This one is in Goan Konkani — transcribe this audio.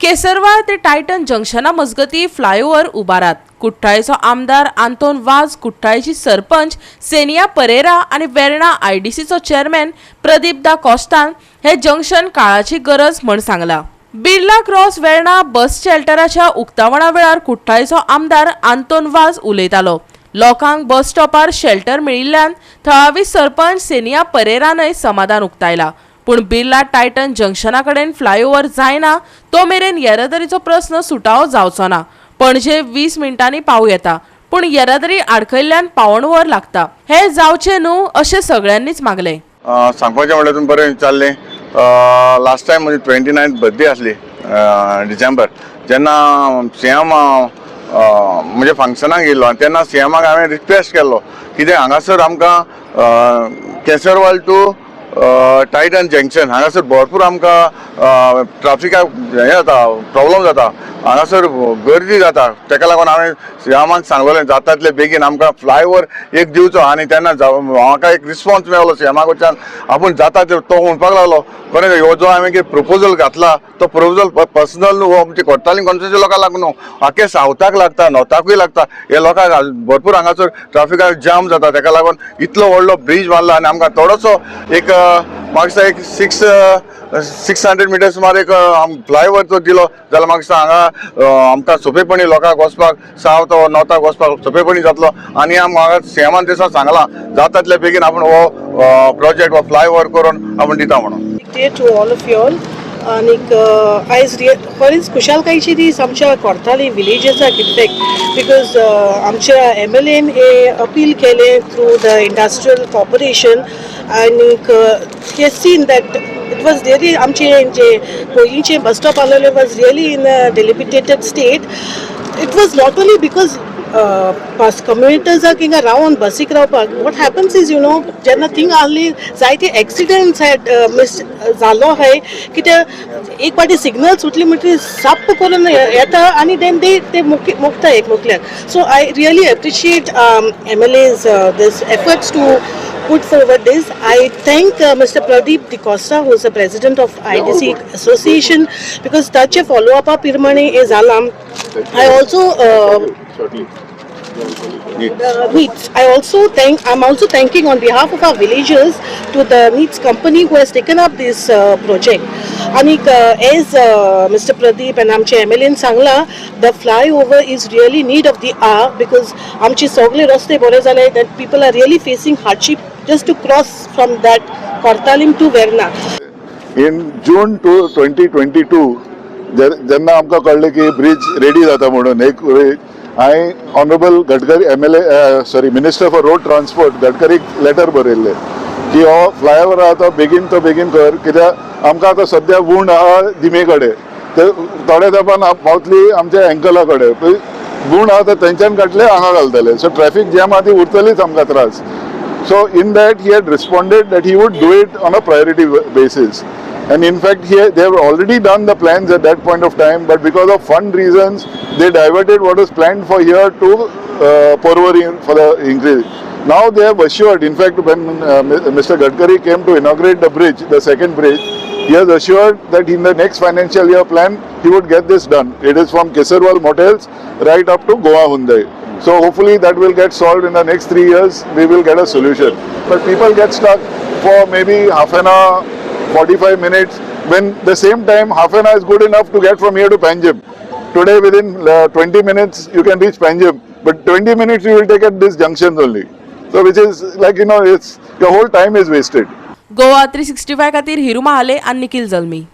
केसरवाळ ते टायटन जंक्शना मजगती फ्लायओव्हर उबारात. कुठ्ठाळेचो आमदार आंतोन वाज, कुठ्ठाळेची सरपंच सेनिया परेरा आनी वेर्णा आयडीसीचो चेअरमॅन प्रदीप दा कॉस्तान हे जंक्शन काळाची गरज म्हण सांगला. बिर्ला क्रॉस वेर्णा बस शेल्टराच्या उक्तावणा वेळार कुठ्ठाळेचो आमदार आंतोन वाज उलयतालो. लोकांक बस स्टॉपार शेल्टर मेळिल्ल्यान थळावी सरपंच सेनिया परेरानय समाधान उक्तायला. पूण बिर्ला टायटन जंक्शना कडेन फ्लायओव्हर जायना तो मेरेन येरादारीचो प्रस्न सुटावो जावचो ना. पणजे 20 मिनटांनी पावूं येता, पूण येरादारी आडखळिल्ल्यान पावण वर लागता. हे जावचें न्हू अशें सगळ्यांनीच मागलें. सांगपाचें म्हणल्यार तुमी बरें विचारलें. लास्ट टायम म्हजी 29th birthday आसली डिसेंबर, जेन्ना सी एम म्हणजे फंक्शनाक येयल्लो आनी तेन्ना सी एमाक हांवें रिक्वेस्ट केल्लो, कितें हांगासर आमकां केसरवाल टू टायटन जंक्शन हांगासर भरपूर आमकां ट्राफिकाक हें जाता, प्रॉब्लम जाता, हांगासर गर्दी जाता. तेका लागून हांवें सीएमाक सांगलेलें, जाता तितले बेगीन आमकां फ्लायओवर एक दिवचो. आनी तेन्ना म्हाका एक रिस्पॉन्स मेळ्ळो सीएमा कडच्यान, आपूण जाता ते. तो म्हणपाक लागलो, खरें हो जो हांवें कितें प्रपोजल घातला तो प्रपोजल पर्सनल न्हू, हो आमचे कोट्टाली कॉन्स्टिट्युन्सी लोकांक लागून न्हू, आख्खे सावथाक लागता, नॉर्थाकूय लागता. हे लोकांक भरपूर हांगासर ट्राफिकाक जाम जाता. तेका लागून इतलो व्हडलो ब्रीज बांदला आनी आमकां थोडोसो एक म्हाका दिसता एक 600 मिटर सुमार एक फ्लायओवर जो दिलो जाल्यार म्हाका दिसता हांगा आमकां सोंपेपणी लोकांक वचपाक, सावथ नॉर्थाक वचपाक सोंपेपणी जातलो. आनी हांगा सीएमान दिसा सांगलां, जाता तितले बेगीन आपूण हो प्रोजेक्ट हो फ्लायओवर करून आपूण दिता म्हणून. Day to all of you all. आनीक आयज खरेंच खुशालकायेची दीस आमच्या कोर्ताली विलेजसाक, इनफॅक्ट because आमच्या एमएलएन हे अपील केलें थ्रू the industrial corporation आनीक he seen that it was really आमचे जे पयलींचे बस स्टॉप आसलेले was really in a dilapidated state. It was not only because bus कम्युटर्साक हिंगा रावन बसीक रावपाक. What happens is, जेन्ना थिंग आहली जायते एक्सिडंट्स हॅड मिस जालो आहाय, कित्याक एक पाटी सिग्नल सुटली म्हणटकीर साप्प करून येता आनी देन they ते मुकता एक मुकल्याक. So I really appreciate MLA's this efforts to put forward this. I thank Mr. Pradeep D'Costa, who is the president of IDC Association, because ताचे follow up प्रमाणे हे जाला. I also Neets. I'm also thanking on behalf of our villagers to the Neets company who has taken up this project. आणि as Mr. Pradeep and आमचे MLA सांगला, the flyover is really need of the hour because आमचे सगळे रस्ते बरे जाले that people are really facing hardship just to cross from that Cortalim to Verna. In June 2022 जेन्ना आमकां कळ्ळें की ब्रीज रेडी जाता म्हणून, एक हांवें honourable Gadkari MLA, sorry, Minister for Road Transport गडकरीक letter बरयल्लें की हो फ्लायओवर आहा तो बेगीन तो बेगीन कर, कित्याक आमकां आतां सद्या वूंड आहा दिमे कडेन, ते थोड्या तेंपान पावतली आमच्या एंकला कडेन. वूंड आहा तर थंयच्यान काडले हांगा घालतले, सो ट्रॅफिक जॅम आहा ती उरतलीच, आमकां त्रास. So in that he had responded that he would do it on a priority basis. And in fact, they have already done the plans at that point of time, but because of fund reasons, they diverted what was planned for here to Porvorim for the increase. Now they have assured, in fact, when Mr. Gadkari came to inaugurate the bridge, the second bridge, he has assured that in the next financial year plan, he would get this done. It is from Kesarwal Motels right up to Goa Hyundai. So hopefully that will get solved in the next 3 years. We will get a solution. But people get stuck for maybe half an hour, 45 minutes, when the same time half an hour is good enough to get from here to Panjim. Today within 20 minutes you can reach Panjim, but 20 minutes you will take at this junction only. So which is like, it's your whole time is wasted. Goa 365 खातीर हिरू महाले आनी निखिल जल्मी.